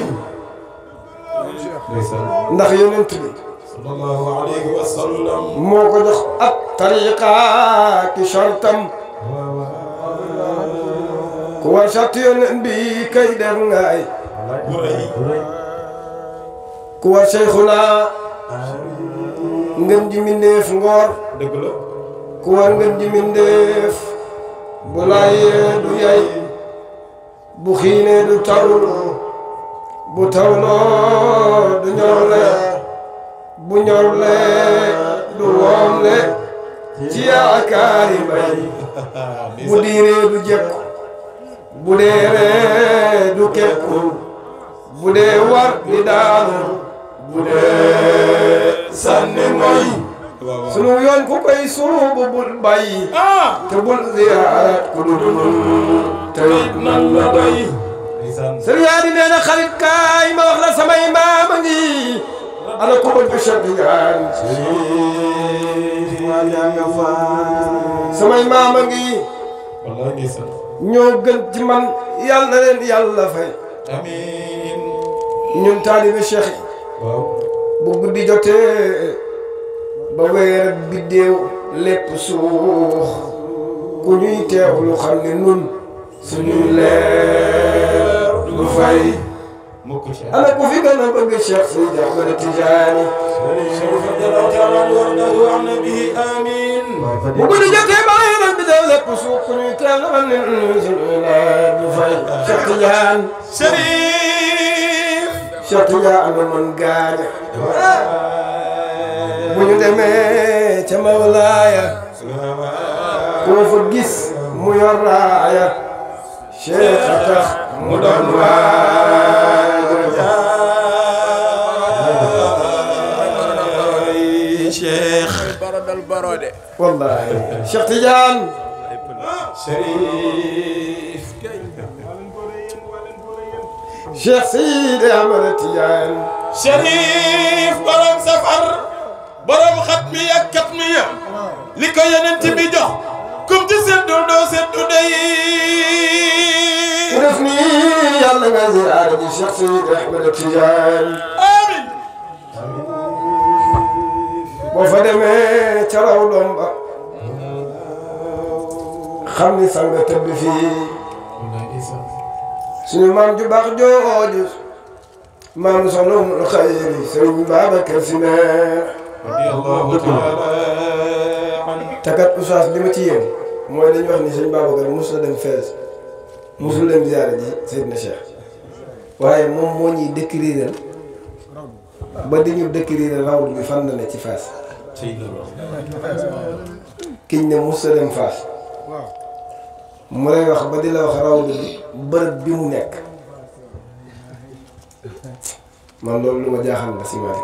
ndax yonent bi sallallahu alayhi wa sallam moo ko jox ab tariqa ki shartam ku war sart yonent bi kay def ngaay ku war Seyxuna ngeen ji mindeef ngoor dëgg la ku war ngeen ji mindeef bu laayee du yay bu xiinee du tawlu bu tawloo du ñorle bu ñorle du woomle ci yaakaari bay bu diiree du jekku bu deeree du kekku bu dee war di daanu bu dee sànni mooy sunu yoon ku koy suubu bul bàyyi te bul ziyaarat ku dul te nan la doy sëriñ Hady nee na xarit kaay ma wax la samay maama ngi ana ku bëgg Cheikh Tidiane samay maama ngi ñoo gën ci man yàlla na leen yàlla fay amiin ñun taalibe Cheikh yi bu guddi jotee ba weer ak biddéew lépp suux ku ñuy teewlu xam ne nun suñuy leer du fay ana ku fi gën a bëgg Cheikh Seydi Ahmad Tidiane bu guddi jotee ba weer ak biddéew lépp suux ku ñuy teewlu xam ne nun suñuy leer du fay Cheikh Tidiane Cheikh Tidiane man gaaña bu ñu demee ca Mawlaaya ku ma fa gis mu yor raaya Cheikh a tax mu doon waay Cheikh barodal barode wallahi Cheikh Tidiane Cherif Cheikh Seydi Ahmad Tidiane Cherif borom safar borom xatmiya ak katmiya li ko yonent bi jox kum ci seddul doo seddu day ku def nii yàlla nga ziyaara ji Cheikh Seydi Ahmad Tidiane amiin boo fa demee ca raw doom ba xam ni sang tëdd fii suñu maam ju baax jooju maam soxna Umul Xayri Sëriñ Babacar Si takat oustaz li ma ci yéen mooy dañuy wax ni sëñ Babacar mos na dem Fès mosul dem ziyaara ji Seydina Cheikh waaye moom moo ñuy décrire ba di ñu décrire rawdu bi fan la ne ci Fass kiñ ne mos na dem Fass mu lay wax ba di la wax rawdu bi bërëb bi mu nekk man loolu lu ma jaaxal la si mari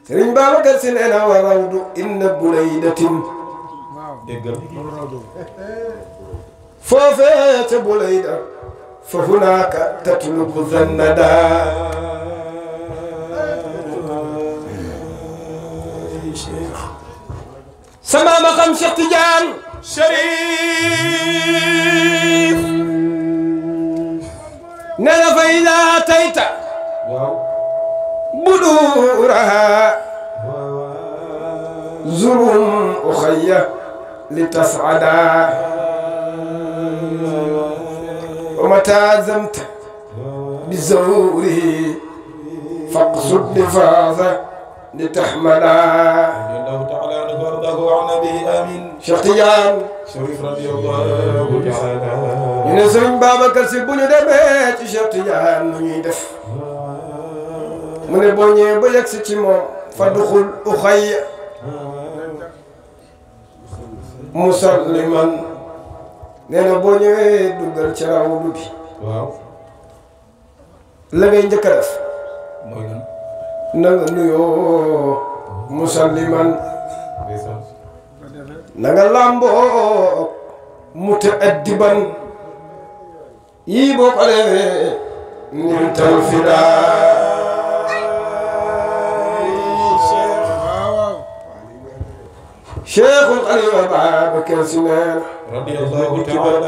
Sëriñ Babacar Si nee na wa rawdu inna bulaydatin déggal foofee ca bulayda fa hunaaka tatlubu zannada sama ma xam Cheikh Tidiane Cherif nee na fa ida tayta buduraha zurum ukhayya litas'ada wa mata zamta bizawrihi faqsud lifaza litahmala الله تعالى نرضاه عن نبيه آمين Cheikh Tidiane Chérif radiyallahu ta'ala ñu ne Serigne Babacar Sy bu ñu demee ci Cheikh Tidiane nu ñuy def mu ne boo ñëwee ba yegg si ci moom fadxul uxayya musalliman nee na boo ñëwee duggal ci rawdu bi waaw la ngay njëkk a def mooy lan na nga nuyoo musalliman na nga làmboo mutaaddiban yii boo ko defee nintal fidaa Cheikhul Khalifa Babacar Sy nee na radiyallahu ta'ala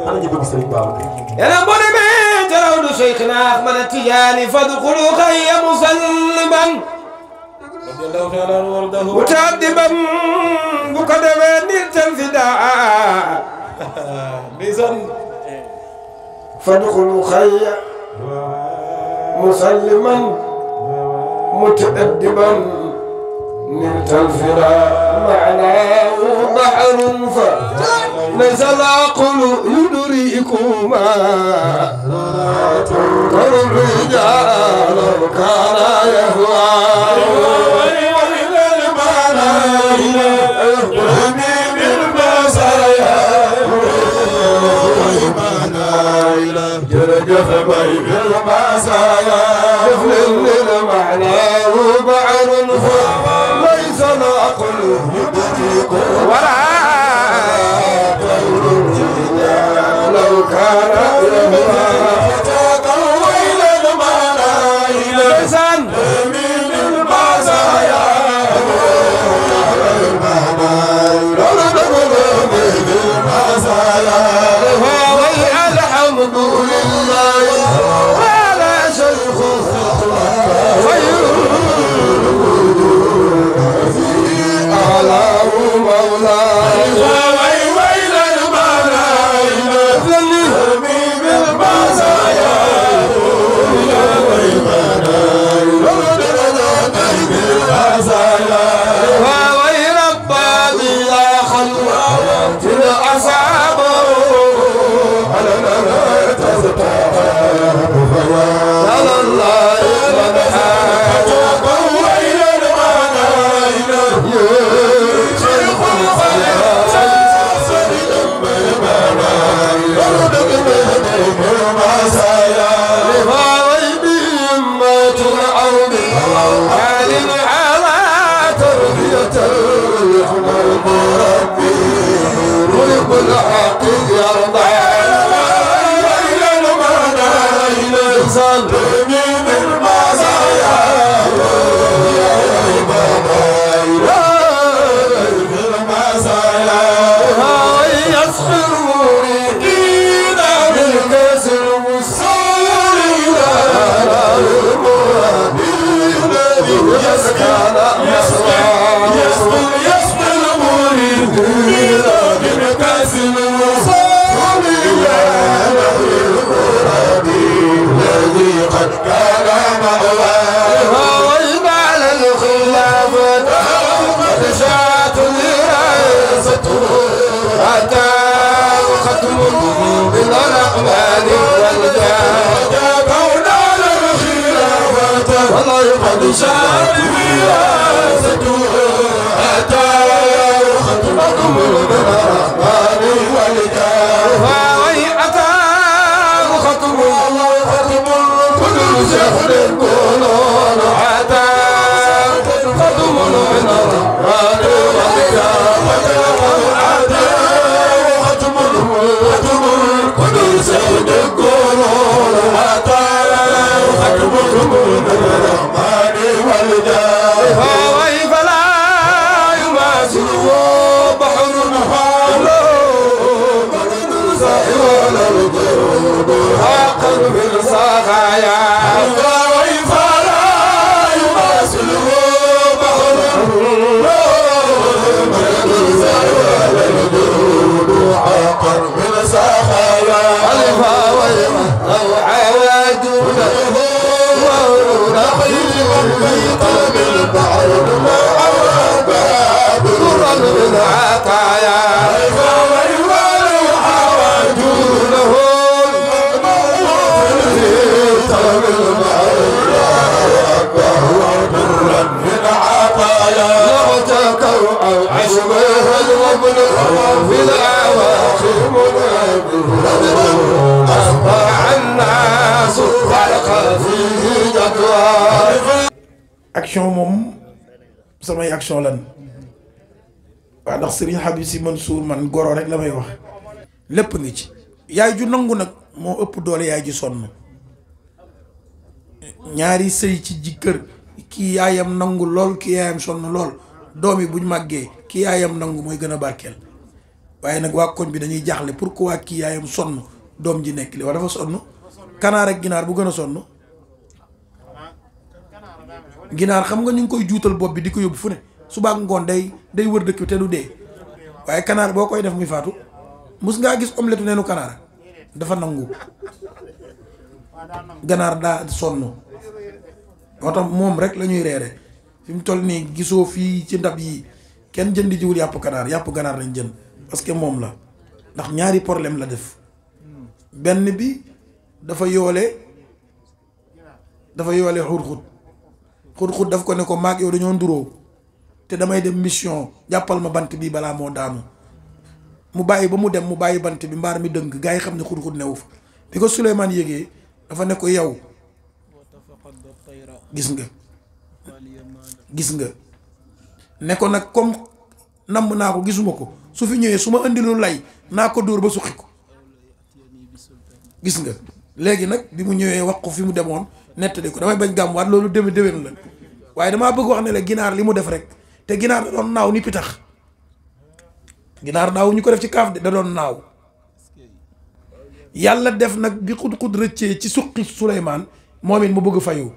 ana ñu bëgg Sëriñ Babacar yàlla boo demee ca rawdu Cheikhina Ahmad Tijaani fadxulu xayya musalliman radiyallahu ta'ala wardahu mutaaddiban bu ko defee nintal fidaa ndeysaan fadxulu xayya musalliman mutaaddiban نلت الفراق معناه بحر فليس العقل يدركما تنكر الرجال كان يهوى وإلى المعنى يهدني بالمسايا جرجف بين المسايا يفلل المعنى بحر ليس العقل يدرك ولا لو كان يهوى فتقويل الملايين لسان من المزايا الحمد لله ولا شيخ خير العطايا في الأواخر أصبح الناس خلقا فيه جدوى. action moom samay action lan waaw ndax Serigne Habib Sy Mansour man goro rek la may wax lépp ngi ci. yaay ju nangu nag moo ëpp doole yaay ju sonn ñaari sëy ci ji kër kii yaayam nangu lool kii yaayam sonn lool doom yi buñ màggee kii yaayam nangu mooy gën a barkeel waaye nag waa koñ bi dañuy jaaxle pourquoi kii yaayam sonn doom ji nekk li wax dafa sonn. kanaar ak ginaar bu gën a sonn ginaar xam nga ñu ngi koy juutal bopp bi di ko yóbbu fu ne suba ak ngoon day wër dëkk te du dee waaye kanaar boo koy def muy faatu. mus ngaa gis omelette neenu kanaar dafa nangu ganaar daa sonn moo tax moom rek la ñuy reere fi mu toll nii gisoo fii ci ndab yi kenn jëndi jiwul yàpp kanaar yàpp ganaar lañ jënd parce que moom la ndax ñaari problème la def benn bi dafa yoole xut-xut daf ko ne ko maag yow dañoo nduróo te damay dem mission jàppal ma bant bi balaa moo daanu mu bàyyi ba mu dem mu bàyyi bant bi mbaar mi dëng gaa yi xam ne xut-xut newu fa bi ko Souleymane yégee dafa ne ko yow gis nga ne ko nag comme namm naa ko gisuma ko su fi ñëwee su ma indilu lay naa ko dóor ba suqi ko gis nga léegi nag bi mu ñëwee wax ko fi mu demoon nettali ko damay bañ gàmmuwaat loolu déwén la waaye damaa bëgg wax ne la ginaar li mu def rek te ginaar da doon naaw ni pitax ginaar naaw ñu ko def ci kaaf de da doon naaw yàlla def nag bi xut-xut rëccee ci suqi Souleymane moom it mu bëgg fayu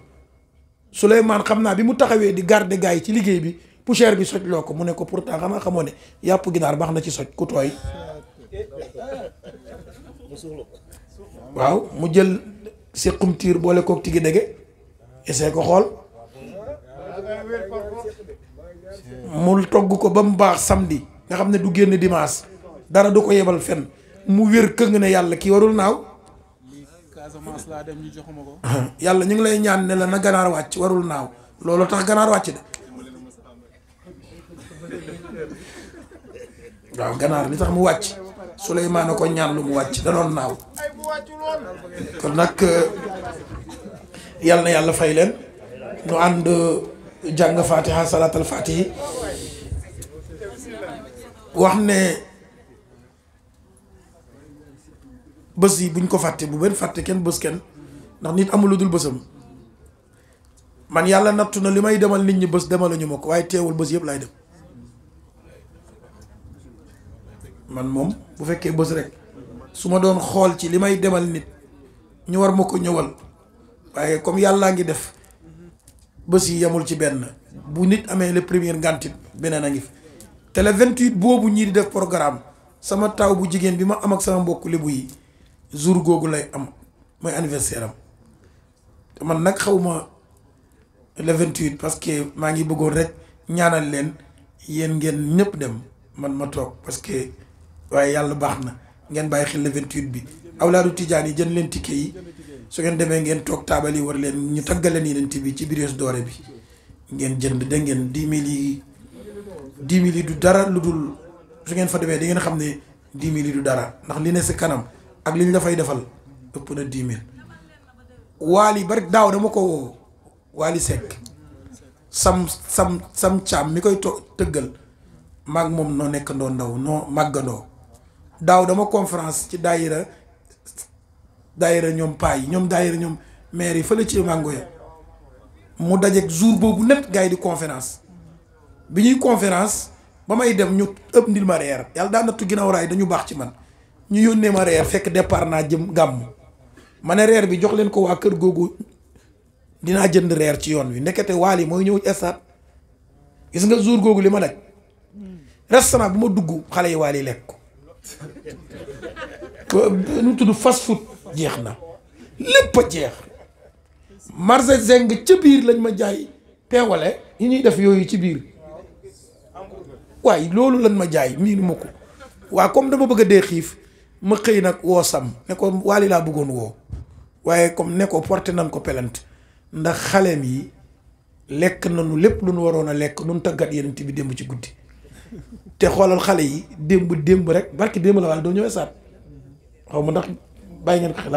Souleymane xam naa bi mu taxawee di garder gars yi ci liggéey bi poussière bi soj loo ko mu ne ko pourtant xanaa xamoo ne yàpp ginaar baax na ci soj ku tooy waaw mu jël sequm tiir boole kook tigi dege essayé ko xool mu togg ko ba mu baax samedi nga xam ne du génn dimanche dara du ko yebal fen mu wér këng ne yàlla kii warul naaw yàlla ñu ngi lay ñaan ne la na ganaar wàcc warul naaw loolu tax ganaar wàcc de waaw ganaar li tax mu wàcc Souleymane ko ñaan lu mu wàcc da doon naaw kon nag yàlla na yàlla fay leen nu ànd jàng fatiha salaatal fatihi wax ne bés yi buñ ko fàtte bu benn fàtte kenn bés kenn ndax nit amul lu dul bésam man yàlla nattu na li may demal nit ñi bés demaluñu ma ko waaye teewul bés yëpp laay dem man moom bu fekkee bés rek su ma doon xool ci li may demal nit ñu war ma ko ñëwal waaye comme yàllaa ngi def bés yi yemul ci benn bu nit amee le premier ngantit beneen a ngi fi te le 28 boobu ñii di def programme sama taw bu jigéen bi ma am ak sama mbokk lébu yi jour googu lay am mooy anniversaire am te man nag xaw ma le 28 parce que maa ngi bëggoon rek ñaanal leen yéen ngeen ñëpp dem man ma toog parce que waaye yàlla baax na ngeen bàyyi xel le 28 bi awlaadu tijaan yi jën leen ticket yi su ngeen demee ngeen toog taabal yi war leen ñu taggaleen yeneen bi ci biir doore bi ngeen jënd da ngeen 10 000 yi 10 000 yi du dara lu dul su ngeen fa demee da ngeen xam ne 10 000 yi du dara ndax li ne si kanam ak liñ la fay defal ëpp na 10 000 waali bari daaw dama ko woo waali Seck sam caam mi koy tëggal maag moom noo nekk ndoo ndaw noo màggandoo daaw dama conférence ci daayira ñoom paa yi ñoom daayira ñoom maire yi fële ci mango ya mu dajeeg jour boobu net gars yi di conférence bi ñuy conférence ba may dem ñu ëpp ndil ma reer yàlla daa nattu ginnaaw raay dañu baax ci man ñu yónnee ma reer fekk départ naa jëm gàmm ma ne reer bi jox leen ko waa kër googu dinaa jënd reer ci yoon wi ndekete waal yi mooy ñëw estaat gis nga jour googu li ma daj restaurant bu ma dugg xale yi waal yi lekk ko nu tudd fast food jeex na lépp a jeex marché zeng ca biir lañ ma jaay peewale yi ñuy def yooyu ci biir waaye loolu lan ma jaay miinu ma ko waa comme dama bëgg a dee xiif ma xëy nag woo Sam ne ko Waly laa bëggoon woo waaye comme ne ko porté nañ ko pelante ndax xaleem yi lekk nañu lépp lu nu waroon a lekk nun tàggat yeneen bi démb ci guddi te xoolal xale yi démb rek barki démb la Waly doo ñëwee saat xaw ma ndax bàyyi ngeen ko xel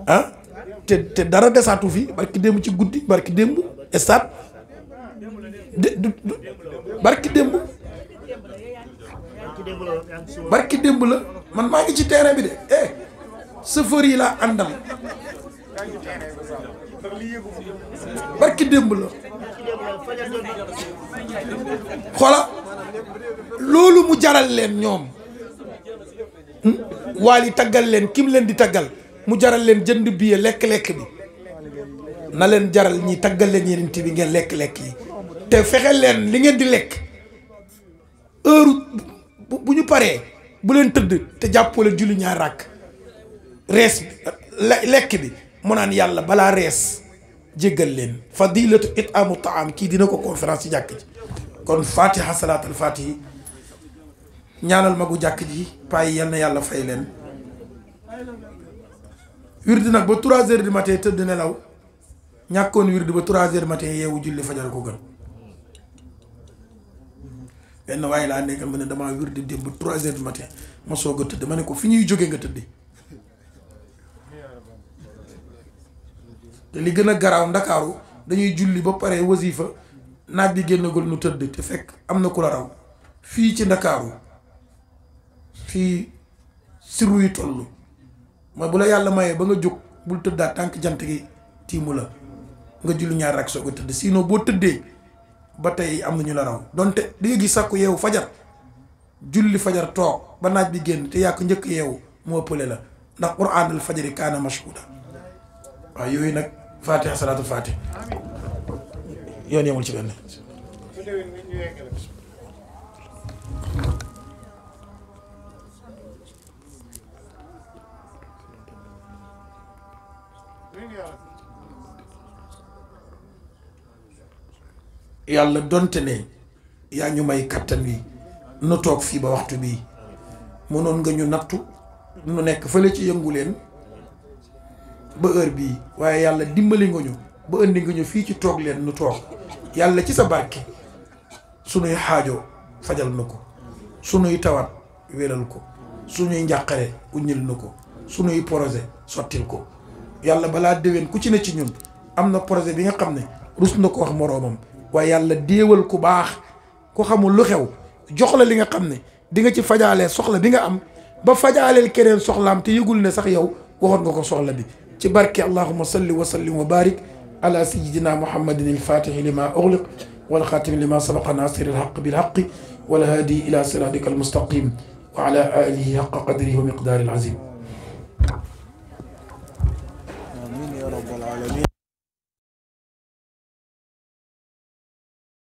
ah te dara desaatu fi barki démb ci guddi barki démb stade barki démb la man maa ngi ci terrain bi de chauffeur yi laa àndal barki démb la xoola loolu mu jaral leen ñoom Waly taggal leen kim leen di taggal mu jaral leen jënd billet lekk-lekk bi na leen jaral ñi taggal leen yeneen bi ngeen lekk-lekk yi te fexe leen li ngeen di lekk heure bu ñu paree bu leen tëdd te jàppoo leen julli ñaar ràkk rees lekk bi mu naan yàlla balaa rees jéggal leen fadilatu it'amu taam kii dina ko conférence ci jàkk ji kon fatiha salaatul fatihi ñaanal magu jàkk ji payi yal na yàlla fay leen wirdi nag ba 3 heures du matin tëdd nelaw ñàkkoon wirdi ba 3 heures du matin yeewu julli fajar ko gën benn waaye laa nekkal ma ne damaa wirdi dem ba 3 heures du matin ma soog a tëdd ma ne ko fi ñuy jóge nga tëddi te li gën a garaaw ndakaaru dañuy julli ba pare wasifa naaj bi génnagul nu tëdd te fekk am na ku la raw fii ci ndakaaru fii siru yi toll mooy bu la yàlla mayee ba nga jóg bul tëddaat tànk jant gi tiimu la nga julli ñaar rek soog a tëdd sinon boo tëddee ba tey am na ñu la raw donte di nga gis sàkku yeewu fajar julli fajar toog ba naaj bi génn te yàq njëkk yeewu moo ëppale la ndax quraanul fajari kaana mashhuuda waaw yooyu nag fatiha salaatul fatiha yoon yemul ci benn yàlla donte ne yaa ñu may kattan wi nu toog fii ba waxtu bii mënoon nga ñu nattu nu nekk fële ci yëngu leen ba heure bii waaye yàlla dimbali nga ñu ba indi nga ñu fii ci toog leen nu toog yàlla ci sa barke sunuy xaajo fajal na ko sunuy tawat wéral ko sunuy njàqare uññil na ko sunuy projet sottil ko yàlla balaa déwén ku ci ne ci ñun am na projet bi nga xam ne rus na ko wax moroomam waaye yàlla déewal ku baax ku xamul lu xew jox la li nga xam ne di nga ci fajaalee soxla bi nga am ba fajaaleel keneen soxlaam te yëgul ne sax yow waxoon nga ko soxla bi ci barke allahumma salli wa sallim wa barik ala sayyidina muhammadin al-fatihi lima ughliq wal khatimi lima sabaqa nasir al-haqq bil haqqi wal hadi ila siratika al-mustaqim wa ala alihi haqqa qadrihi wa miqdari al-azim